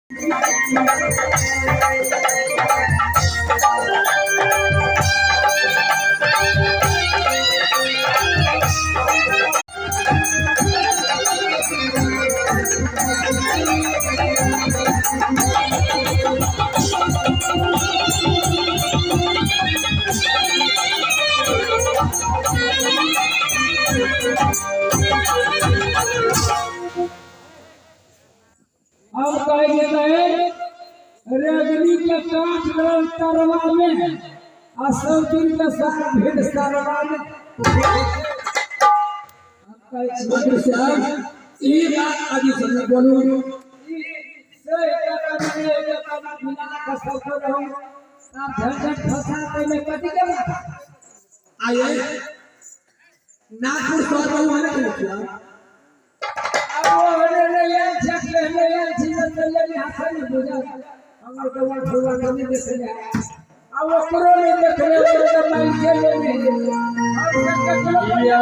हम कहे रहे रजनी के काट रल तरवा में आ सब दिन के साथ भेड़ सरवा में। हम कहे छी मंत्री साहब, ई बात आदि सब ने बोलू। ई से एक आदमी एक आदमी मिला के सबको रहू आप झंझट फंसा ते में कथी के बात। आइए नागपुर शहर में वहाँ नहीं किया। अब वो होने नहीं आयल छै, पहले आयल छी तऽ लेली हाथे नहि बुझल हमर गवन फुलवा कमी देखले आ ओकरो नहि देखले, ओकरो तऽ मानि के लेने हम सब ककरो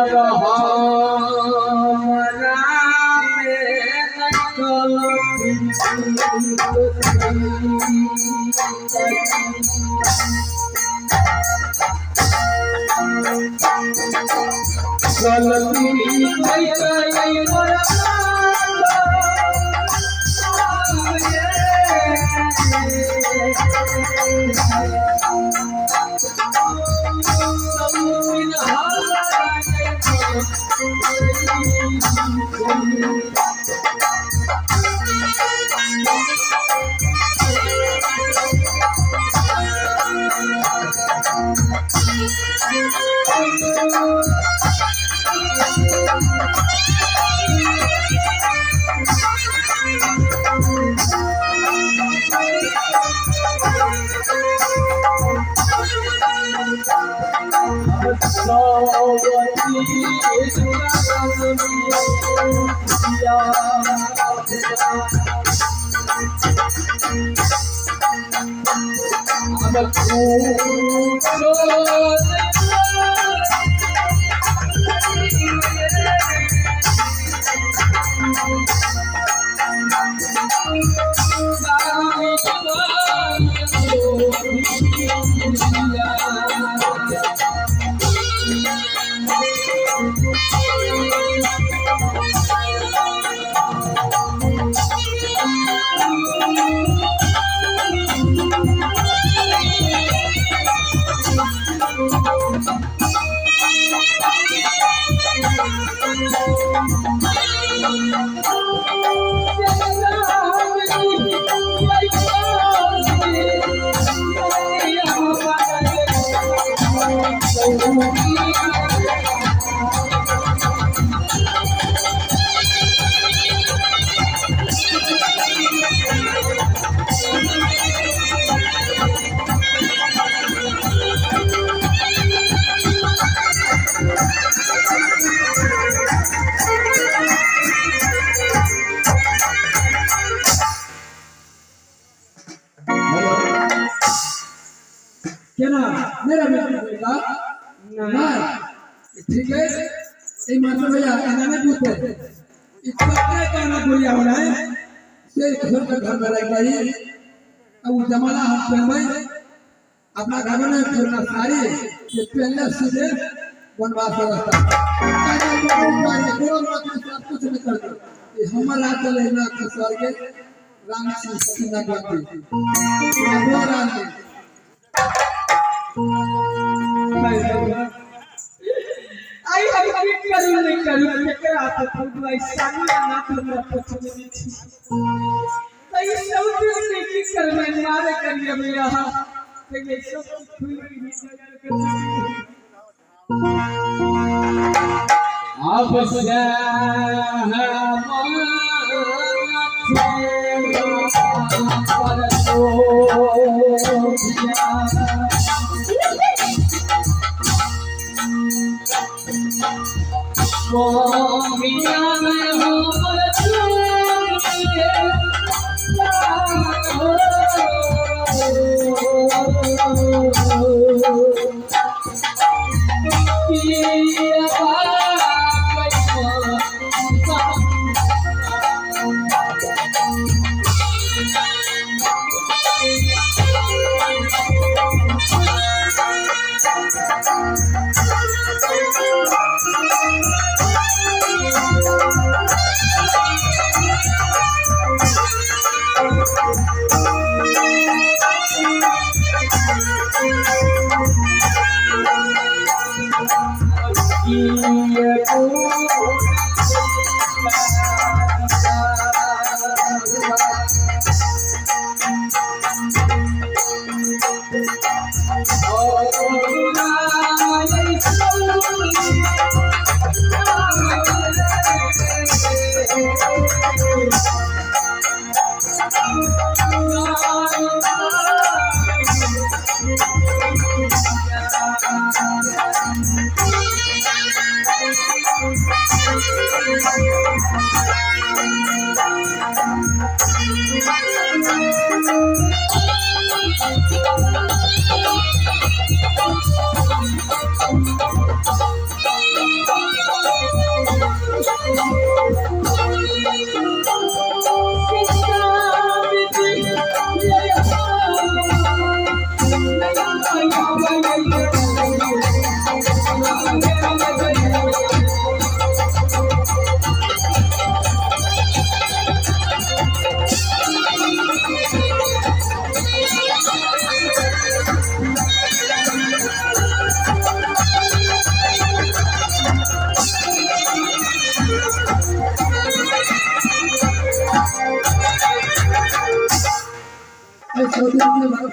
केना मेरा मित्र नहीं, ठीक है। ये मास्टर भैया एना नहीं पूछते, ई कपड़े का ना गुड़िया होना है से घर के घर में रह गई। अब वो जमाना हम पहनबै अपना घर में पहनना साड़ी ये पहनले सीधे वनवास रास्ता कुछ नहीं करते। ये हमारा चले ना स्वर्ग राम जी सीता गांधी राम जी। आई हम की करू नहीं करू केकरा हाथ फुटवाई सानी ना तो हमरा पछने नहीं छी त ई सब दिन नहीं की करबै मारे करिए भैया ते ये सब खुल नहीं अब से पर तो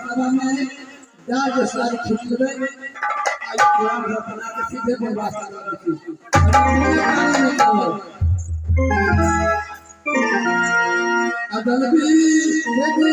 सभा में जा सारी खींच लेबै आई पुरान घर बना के सीधे बनवास कर दै छी। अदल भी यदि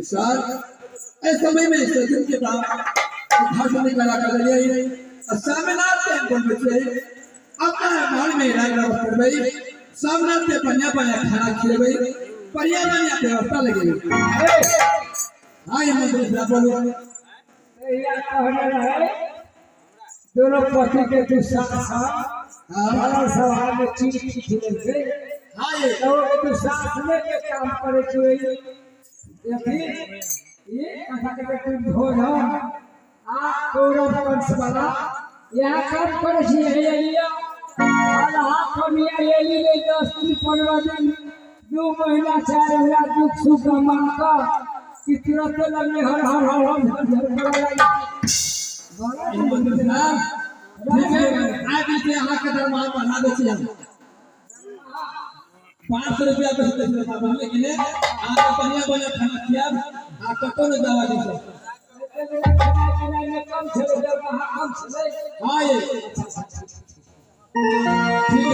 सर इस समय में सज्जन के दाम भाषण निकाला कर लिए सामनाथ के बोल बच्चे अपना मन में राग राग करबई सामनाथ के बढ़िया बढ़िया खाना खिलेबई बढ़िया बढ़िया व्यवस्था लगे। हाँ ये मंत्री साहब बोलो। या कहने रहे दोनों पति के तू साथ साथ हमारा सभा में चीज खींच लेते। हाँ ये तो तू साथ में के काम करे छे देखी ये कथा के तू भोज हो आ कौरव वंश वाला यहाँ काम करे छी हे लिया और हाथ कमिया ले ली 10 दिन 15 दिन 2 महीना 4 महीना दुख सुख मान का कि तुरंत लगने हर हर हर हर हर करे लगे। मंत्री साहब ठीक है आज से अहाँ के दरमाहा बढ़ा दै छी हम 500 रुपया बेसी दै छी दरमाहा, लेकिन अहाँ बढ़िया बढ़िया खाना खियाब आ कतौ नहि दवा दै छै। हाँ ये ठीक है।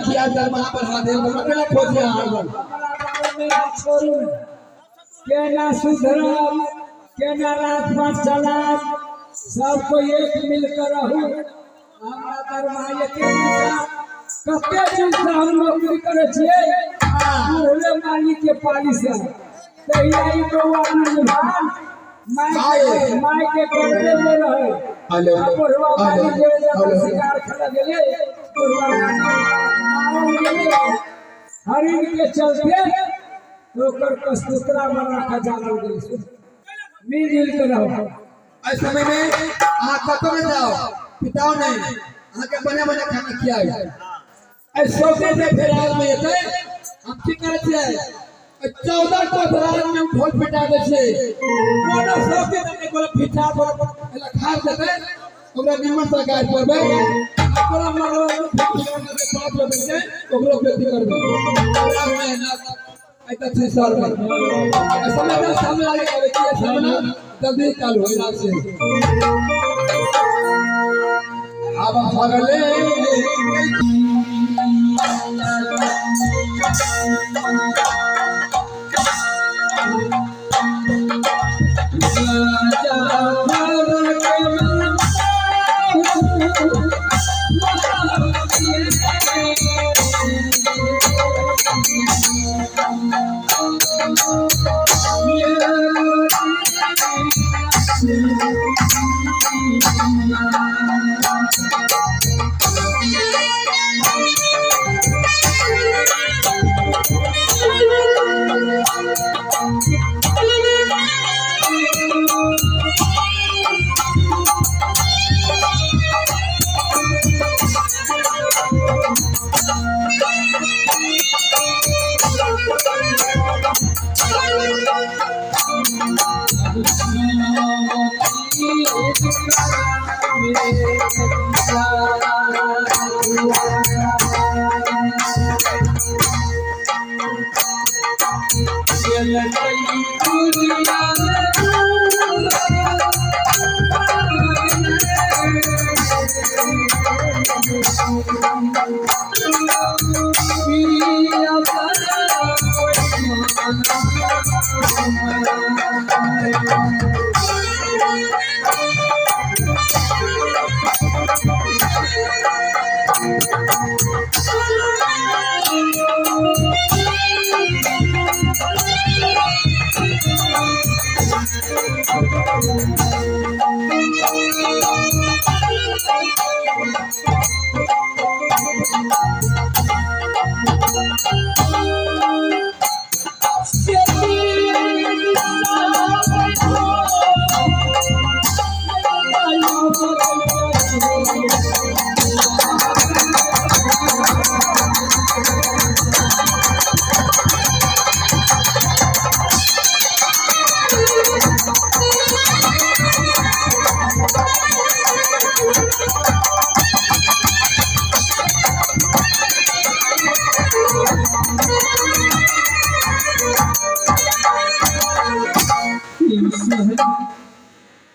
खिया दरमाहा बढ़ा दे अकेला खोज हरदम। छोड़ू केना सुधरब, केना रात पर चलाब, सबको एक मिलकर रहू। हमरा दरमाहा एते पैसा, कते दिन से हम नौकरी करै छियै बुढ़ले मालिक के पाली से। तहिया ई बौआ निर्वाण माय के करते में रहे। हेलो, आ बुढ़वा हेलो, मालिक गेलै जब हेलो। शिकार खेलऽ गेलै, बुढ़वा मालिक मारल गेलै हरिण के चलते, तो ओकर कस्तूतरा बना के जानल गेलै। मिलजुल के रहो। एहि समय में अहाँ कतौ नहि जाओ, पिताओ नहीं, अहाँके बने बने खाना खियाइ। एहि सौदे से फेराल में एतै हम की करै छियै, 14 को फेराल में हम ढोल पिटा दै छियै। कोनो सौदे नहि कोनो फिटा पर एला खा देतै, ओकरा निमन से गाय पड़बै। ओकरा मरलो पाप लगै छै, ओकरो व्यक्ति करबै। ओकरा में ना एतऽ छै सर में समय में सामने आगे आबै छियै, सामने जल्दी चालू होइ से। अब भगले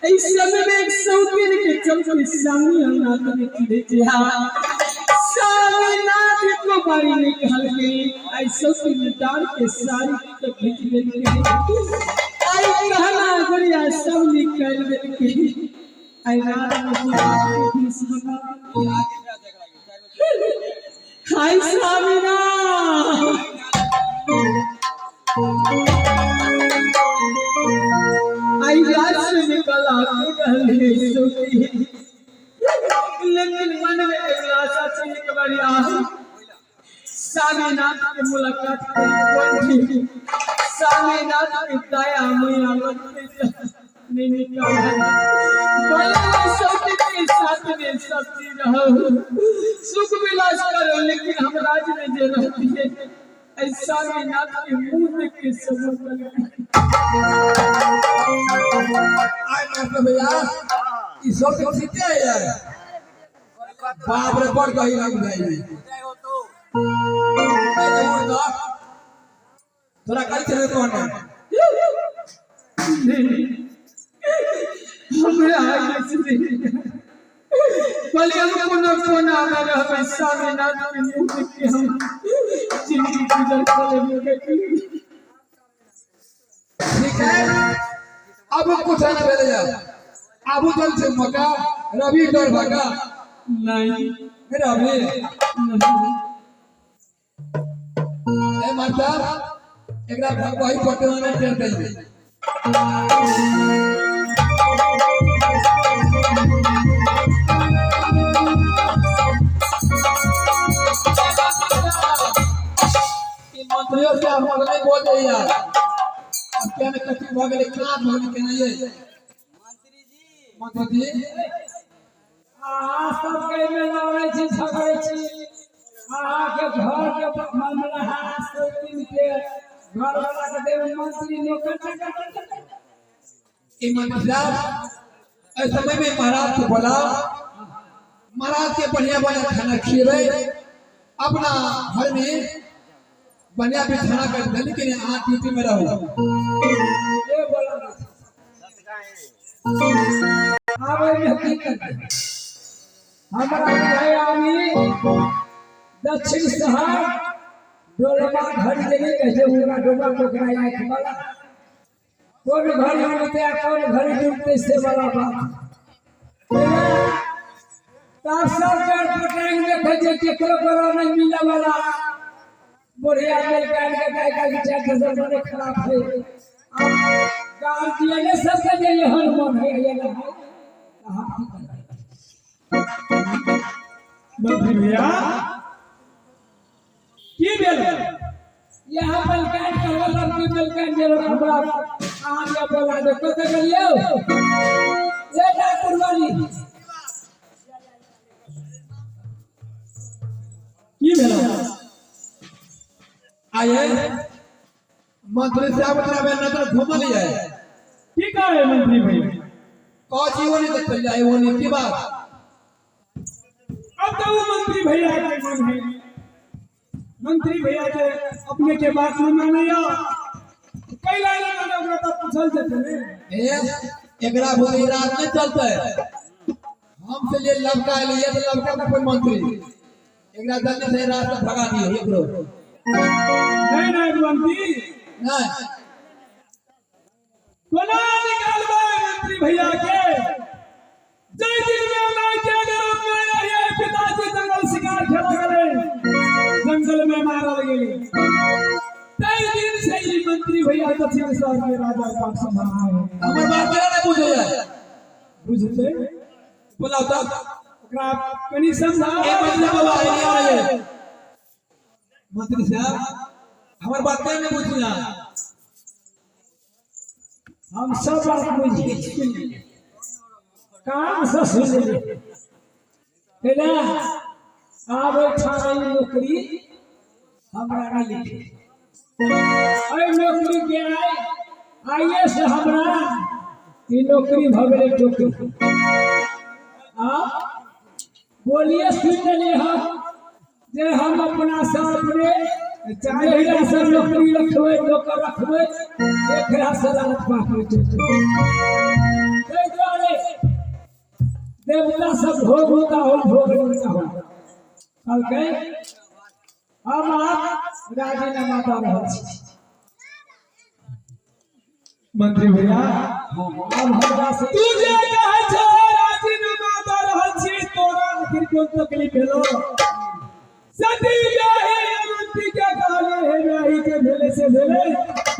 इस समय में एक सौतीन के चलते स्वामी नाथ ने चिढ़े थे। हाँ, स्वामीनाथ को बारी निकाल के आई सौतीन डाल के सारी के खींच ले के आई कहना गुड़िया सब निकाल ले के आई रात में हाय स्वामीनाथ। आई रात से निकला रहले सोती, लेकिन मन में एक आशा थी एक बार आह स्वामीनाथ के मुलाकात करी। स्वामीनाथ के दया मैया लगते नहीं निकाला भले सोती के साथ में सब चीज रहो, सुख विलास करो, लेकिन हम राज में जे रहती है ऐसा स्वामीनाथ के मुंह देख के सब कर। आय मास्टर भैया, ई सब तो ठीके है यार। बाप रे, बड़ गही लग जाई। तोरा कल चले कौन है? नहीं। भले हम कोनो कोना में रहबै, स्वामीनाथ के मुँह देख के हम जिंदगी गुजर कर लेबै। ठीक है, अब कुछ ना भेले जा। आबू चल से मका रवि डर भगा। नहीं। रवि। नहीं। ए माता, एकरा भगवाही पटना में टेर दई। ई मंत्रियों से हम नहीं बोल दे यार। अब क्या ने कथी भऽ गेलै, काज भऽ गेलै केना ये मंत्री जी? अहाँ सब एहिमे लड़ै छी, झगड़ै छी। अहाँके घरके मामला है, सौतीन के घरवाला के देबै मंत्री नौकर चाकर। ई मंत्री साहब, एहि समय में महाराज के बोलाओ, महाराज के बढ़िया बढ़िया खाना खिएबै, अपना घर में बढ़िया बिछाना कर देने के लिए अहाँ ड्यूटी में रहो। ए बोला, आब एहिमे की करबै? हमरा बुझाइ आबी दक्षिण शहर डोलमा घड़ी जे नहि कहै छै, हुनका डोबा पोखरा आँखि वाला, कोन घड़ी उगतै आ कोन घड़ी डूबतै से वाला बात। तब सब चार पटांग देखै छै, केकरो बड़ा नहि मिले वाला। बुढ़िया मिल के गाय गाय चार के जमाने खराब है। अब गार्जियने सबके जे एहन मन है, ये ना है, तऽ हम की करबै? मंत्री भैया, की भेल? यहाँ बलकान करबो, लड़की बलकान जे हमरा अहाँ के बोला दे। कतऽ गेलियौ ये ठाकुरवाली? की भेल? आइए मंत्री साहब, उतना बेर नजर घूमल है। की कहे मंत्री भैया? कह जी, वो नहीं तो चल जाए वो नहीं की बात। अब तो वो मंत्री भैया के मन है, मंत्री भैया के अपने के बात नहीं मानैया, कैला नहीं माने, ओकरा तो पूछल जेतै ने। ए, एकरा भोली रात नहीं चलते। हम से लिए लबका लिए तो लबका में कोई मंत्री एकरा जल्दी से रास्ता भगा दियो एकरो। नहीं नहीं मंत्री। नहीं। कोना निकालबै मंत्री भैया के? जय दिन में माय के गर्भ में रहिए, पिताजी जंगल शिकार खेला गेलै, जंगल में मारल गेलै, तै दिन से ई मंत्री भैया दक्षिण शहर के राजा पाक संभाल है। हमर बात केना नहीं बुझे है? बुझते। बोलाओ तब। ओकरा कनि समझाओ। ए मंत्री बाबा, एने आइए। मंत्री साहब, हमर बात केना नहीं बुझिया? हम सब बात बुझि छी, कान से सुन लेली। पहिले आब एहिठाम ई नौकरी हमरा नहि लिखे। एहि नौकरी के आइ आइए से हमरा ई नौकरी भऽ गेलै टोकरी। आ बोलिए, सुनि लेलियै हम जे हम अपना से अपने जहिया से नौकरी रखबै, नौकर रखबै, एकरा से रात पाकबै। ताहि दुआरे देवता सब भोग होता हो, भोग होता हो, कहलकै हम आप राजीनामा दऽ रहल छी। मंत्री भैया। आब हमरा से तू जे कहै छौ राजीनामा दऽ रहल छी, तोरा आखिर कोन तकलीफ भेलो? सती ब्याही अवंती के कहले, हे ब्याही, के भेले से भेले,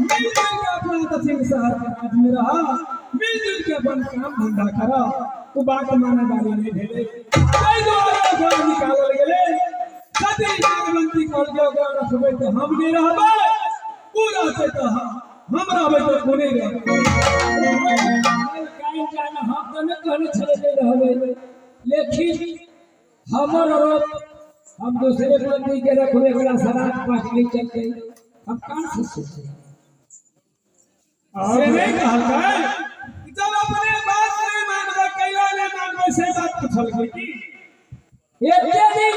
मिलजुल के अपना दक्षिण शहर के राज में रहा, मिलजुल के अपन काम धंधा करा। ओ बात माने वाली नहीं भेले, ताहि दुआरे ओकरा निकालल गेलै। सती नागवंती कहलकै, ओकरा रखबै तऽ हम नहि रहबै, ओ रहतै तऽ हम रहबै तऽ ओ नहि रहबै। काल्हि जाने हम तऽ नहि कहने छलै जे रहबै, लेकिन हमर आरोप हम दूसरे मंत्री के रखबै, ओकरा सराज पास नहीं चलते। हम कान से सोचे। से नहीं कहलकै, जब अपने बात नहीं मानबै, कैला नहीं मानबै, से बात पूछलकै की? एते दिन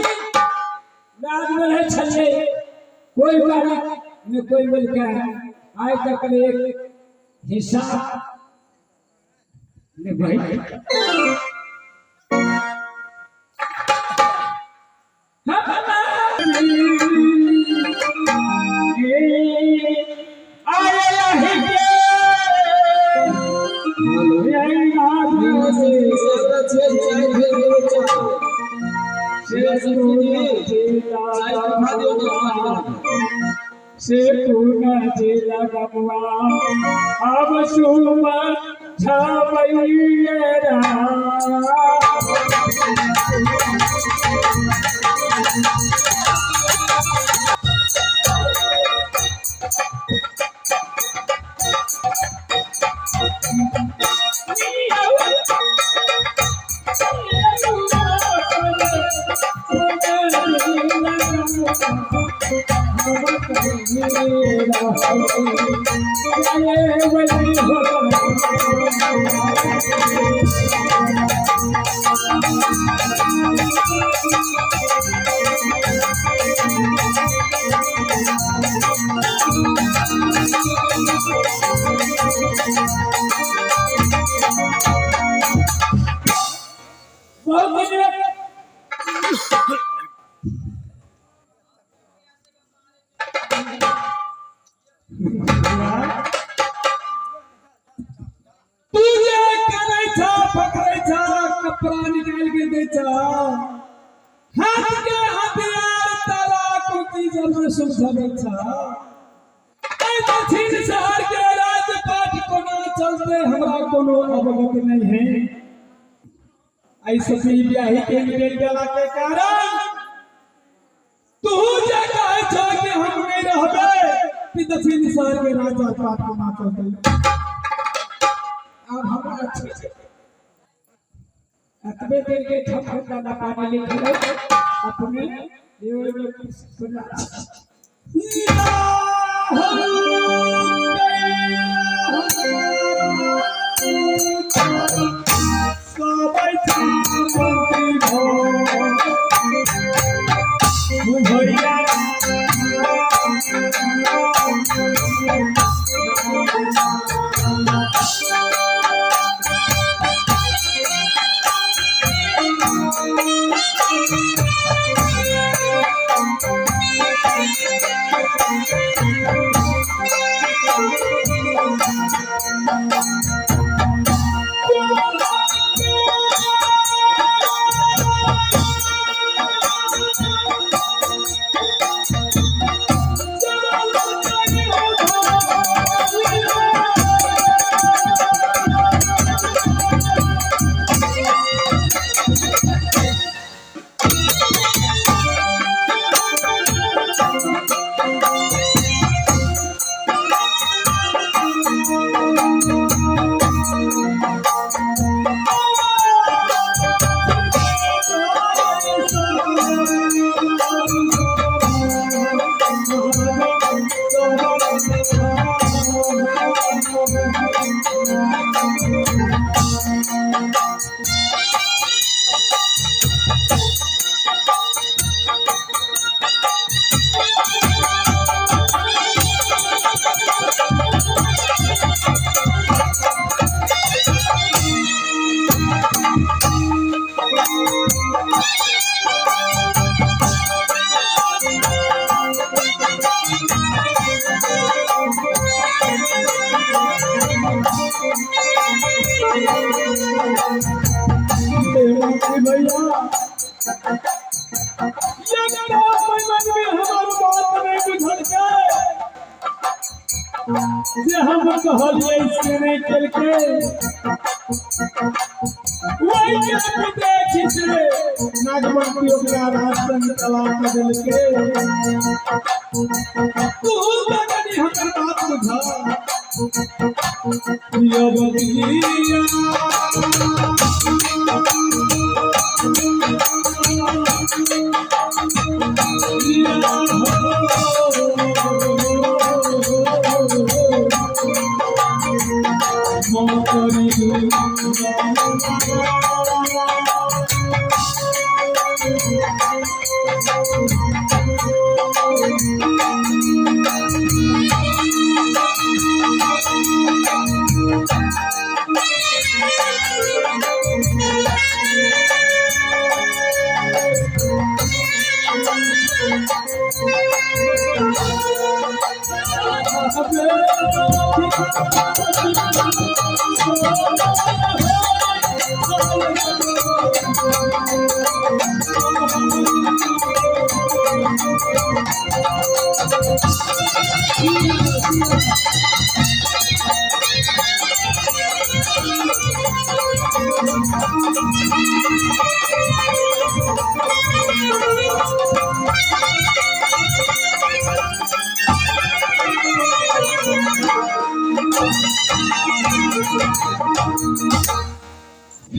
राज में रहै छलियै, कोई मालिक ने कोई बोलके आइ तक ने एक हिसाब ने भइल। से कोना जिला गमुआ अब सुमा छावैया। तू जे करै छा पकड़ै छा कपड़ा निकाल के दै छा हाथ के हथियार ताला कुर्ती जब से समझाबै छा। एहि दक्षिण शहर के राजपाट कोना चलते हमरा कोनो अवगत नहीं है। ऐसे भी ब्याही के निकल गेला के कारण तू जे कहै छा कि हम नहीं रहबै कि दक्षिण शहर के राजपाट कोना चलते। अब हमरा अच्छे एतबे देर के ठप दादा पानी लिखल अपने सुना। भैया मन में हमार बात नहीं बुझल के जे हम कहलिए से नहीं केलके वही के विदेशी से नागमंत्री ओकरा राजसंग तलाक देलके। तू कनी हमर बात बुझा यो बगिया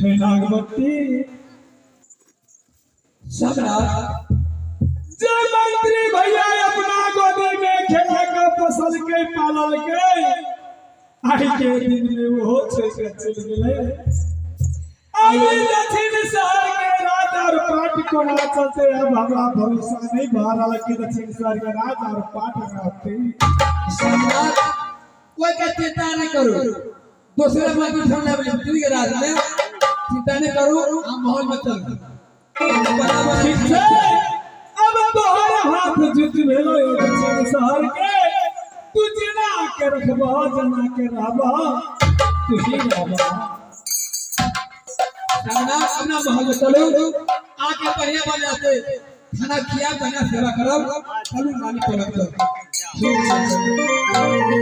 हे नागमती सम्राट जे मंत्री भैया अपना गोदी में खेला के फसल के पालल के आई के दिन में वो छोड़ के चल गेले। अभी दक्षिण शहर के राज और पाट कोना चलते, अब हमरा भरोसा नहीं भा रहा कि दक्षिण शहर के राज और पाट रहते। सम्राट कोई का चिंता नहीं करो, दूसरे मंत्री सामने मंत्री के राज में चिंता नहीं करो, हम माहौल में चल बराबर। ठीक छै, अब तोहर हाथ जुट भेलो दक्षिण शहर के, तू जेना के रखबह जना के रहबह तू ही रहबह। सम्राट अपना माहौल में चलो, आके बढ़िया बन जाते, खाना खिया बढ़िया सेवा करो, चलू नानी पलक चलो। ठीक छै।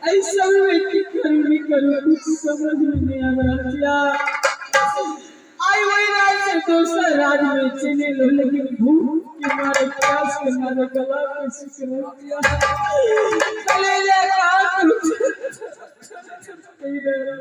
ऐसा में की करूँ नहीं करूँ कुछ समझ में नहीं आ रहा क्या। आई वही राज से दोसर राज में चले लो, लेकिन भूख के मारे प्यास के मारे गला के सूख रहा। कलेजा का कुछ नहीं रह रहा।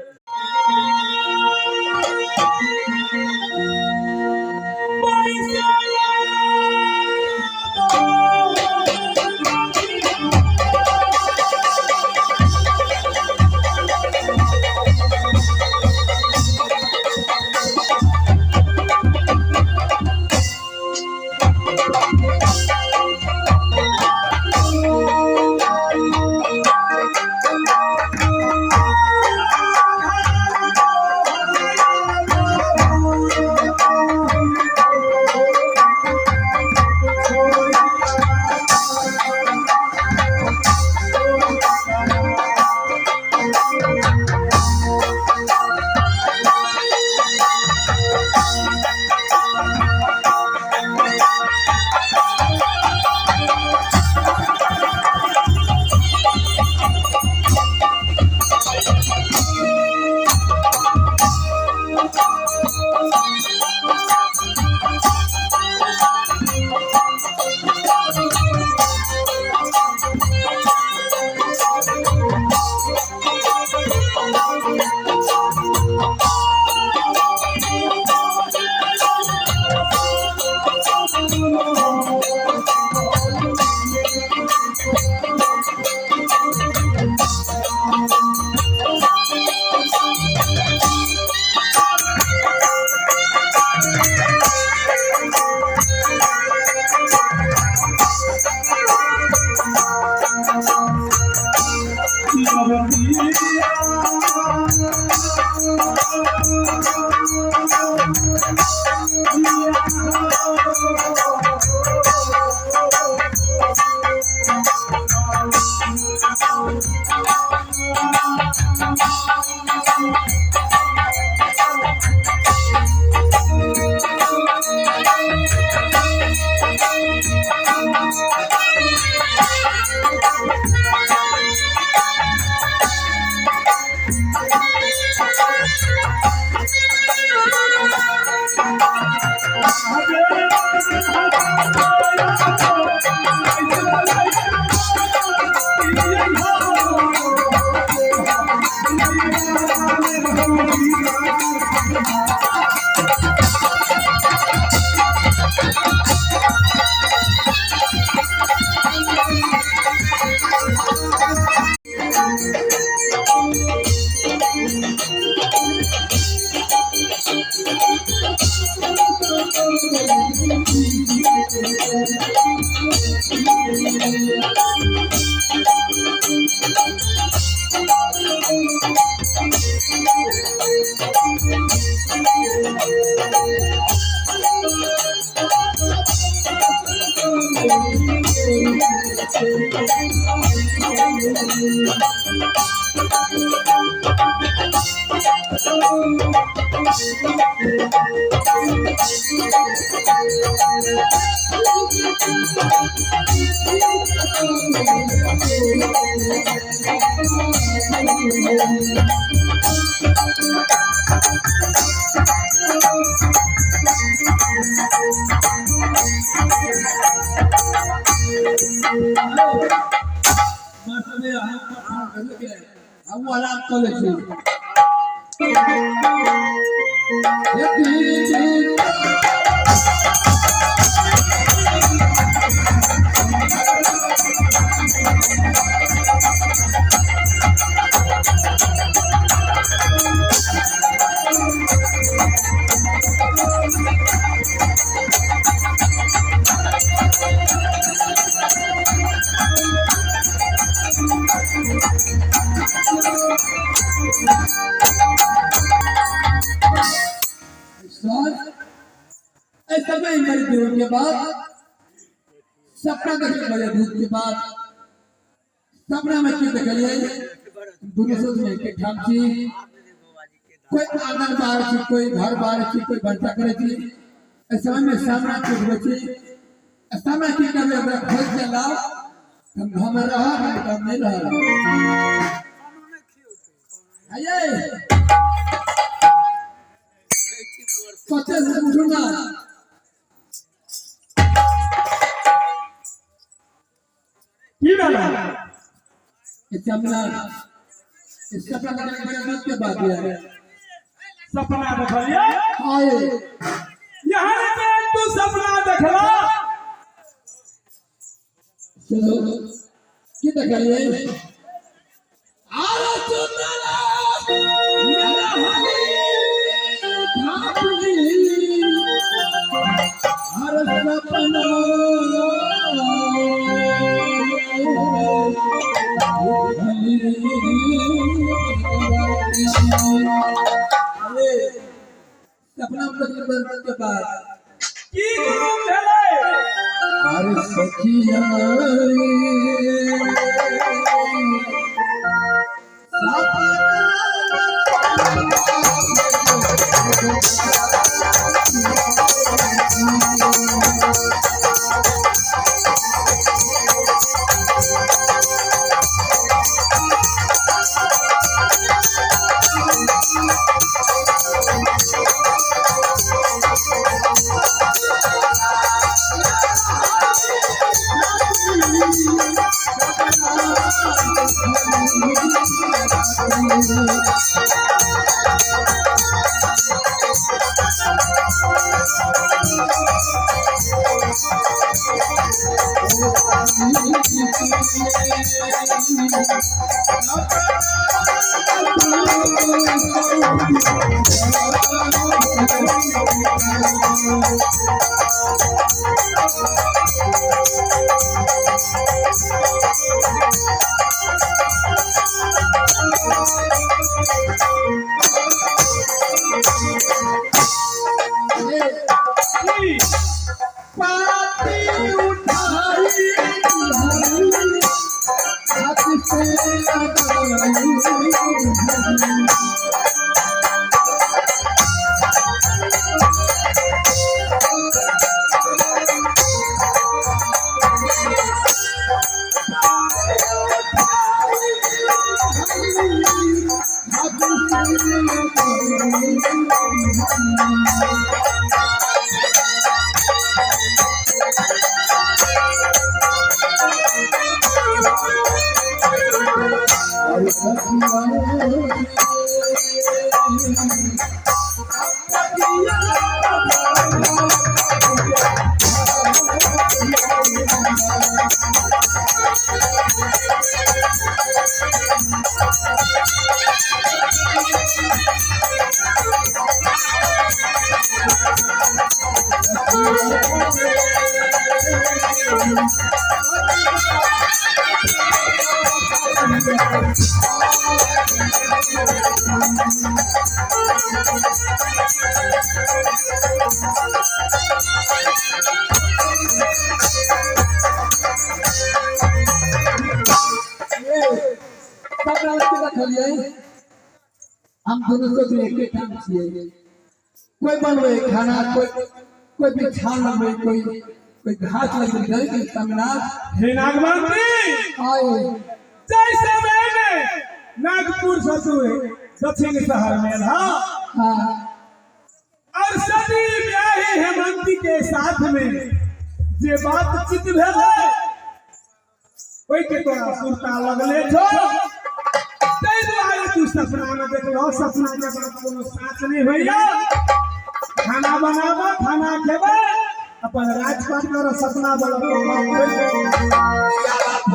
हम आराम कर ले छी। सर ऐसा में मेरे जीवन के बाद सपना देखे मेरे दूध के बाद सपना में की देखलिए दुनू सोच में के ठाम छी कोई आंगन बाहर छी कोई घर बाहर छी कोई भनसा करे छी एहि समय में सामना के छी सामना की करबे ओकरा खोज के लाओ हम घर में रह नहीं तो हम नहीं रह आइए सोचे से उठू ना की भेलै ये चमना इस सपना देखने के बड़े दूध के बाद यार सपना देखलिए आए यहाँ पे तू सपना देखला चलो की देखलिए आरा चुनला मेरा हली थापली हर सपना अरे सपना में के बाद की गुरुम भेलै अरे सखिया की पाती उठाई हाथ से लगाई। सब रात के देखलिए हम दोनों सोच रहे एके ठाम छियै कोई बनबै खाना कोई कोई बिछान लगबै कोई कोई घास लगबै लेकिन समनाथ हे नागमंत्री आए जय समय में नागपुर ससुर दक्षिण शहर में था हाँ और सभी ब्याही हेमंती के साथ में जे बातचीत भेलै ओहि के तोरा सुरता लगले छौ ताहि दुआरे तू सपना में देखलो सपना के बात कोनो साँच नहीं होइया खाना बनाब खाना खेबै अपन राजपाट कर सपना वाला कोनो बात होइया।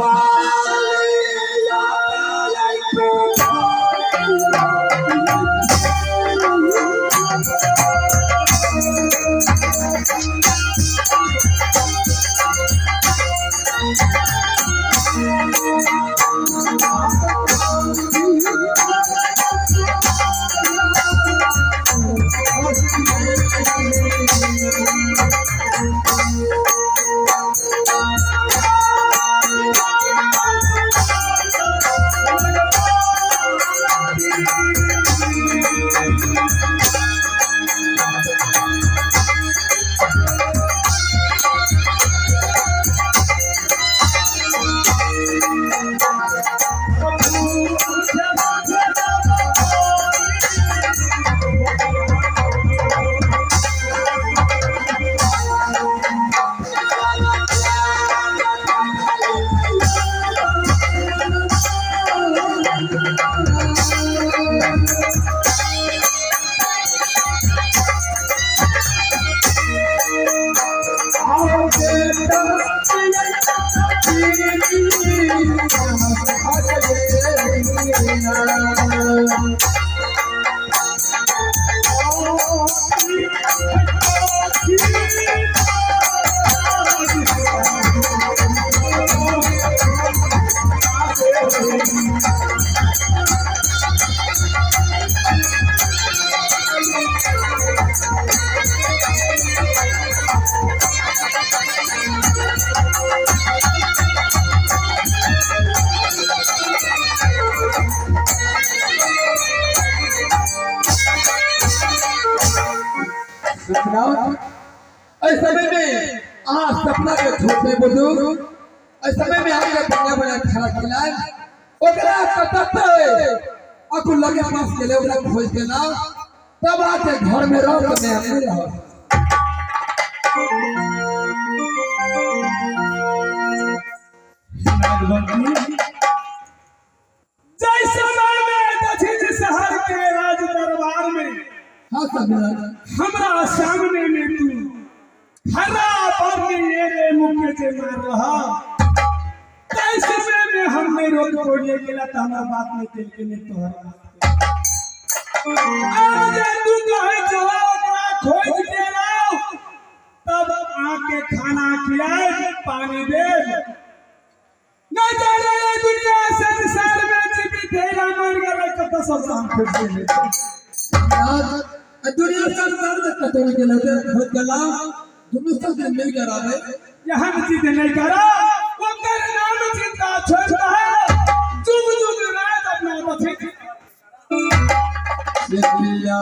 Thank you. सुनाओ इस समय में आ सपना के झूठ में बुजुर्ग इस समय में आपके बढ़िया बढ़िया खाना खिलाए ओकरा कतते अकु लगे पास गेले ओकरा खोज के लाओ तब आके घर में रहो तो मैं अपने रहो। जय समय में दक्षिण शहर के राज दरबार में हाँ सब हमरा सामने में तू हरा पर ये रे मुख्य से मार रहा। तै समय में हमने रोक तोड़िए गेला त हमरा बात में तेल के नहीं तोहरा बात के। अब जे तू कहे चला ओकरा खोज के लाओ तब आके खाना खिलाए पानी दे। नहीं जाने ये दुनिया संसार में जीवित तेरा मर गया कत सब काम फिर से। दुनिया संसार में कतोड़ के लगे खोज के लाओ दोनों सब मिल के रहे यहाँ चीज नहीं करा ओकर नाम चिंता छोड़ता है जुग जुग रात अपना बचे। पिया पिया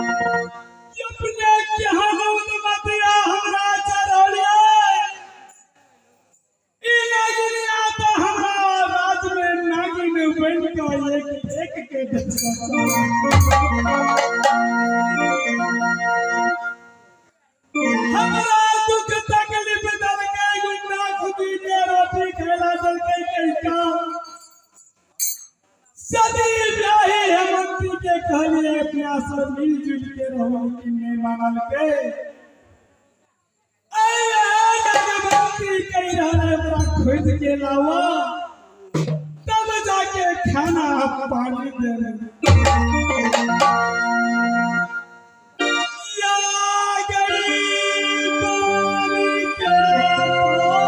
अपने क्या मतिया हमरा चढ़लिए ई नागिनिया तो हमरा राज में नागिन बन के एक एक के हमरा दुख तकलीफ दल के गुन्ना खुदी के रोटी खेला दल के कई काम सदी ब्याही हेमंती के कहलिए अपना सब मिलजुल के रहो कि नहीं मानल के नागवंती कही रहल हमरा खोज के लावा तब जाके खाना पानी दे। या गरीब के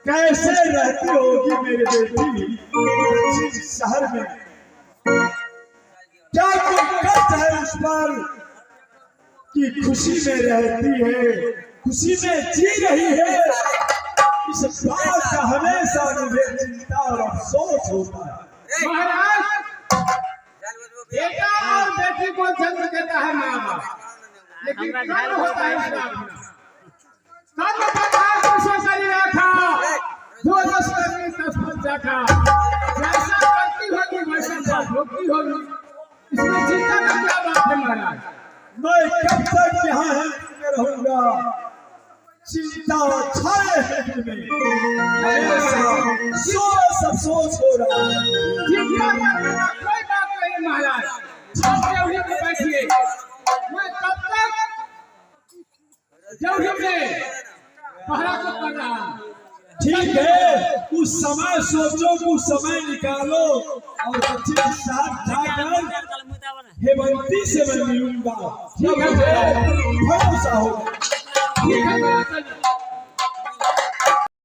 कैसे रहती होगी मेरी बेटी शहर में? क्या कोई कष्ट है उस पर कि खुशी में रहती है, खुशी में जी रही है? इस बात का हमेशा मुझे चिंता और अफसोस होता है। महाराज, बेटा और बेटी को जन्म देता है माँ बाप, लेकिन कर्म होता है उसका अपना। कर्म बंधा कुशो शरीर रखा, जो जस करनी तस फल चाखा। जैसा करती होगी वैसा फल भोगती होगी, इसमें चिंता का क्या बात है महाराज? मैं कब तक यहाँ में रहूंगा? चिंता छाए है दिल में, हमेशा सोच अफसोस हो रहा है। चिंता करने का कोई बात नहीं महाराज, आप देवही में बैठिए, मैं तब तक देवही में पहरा को कर रहा हूँ। ठीक है, कुछ समय सोचो, कुछ समय निकालो और बच्चे के साथ जाकर हेमंती से मैं मिलूंगा। ठीक है, भरोसा होगा। ठीक है महाराज।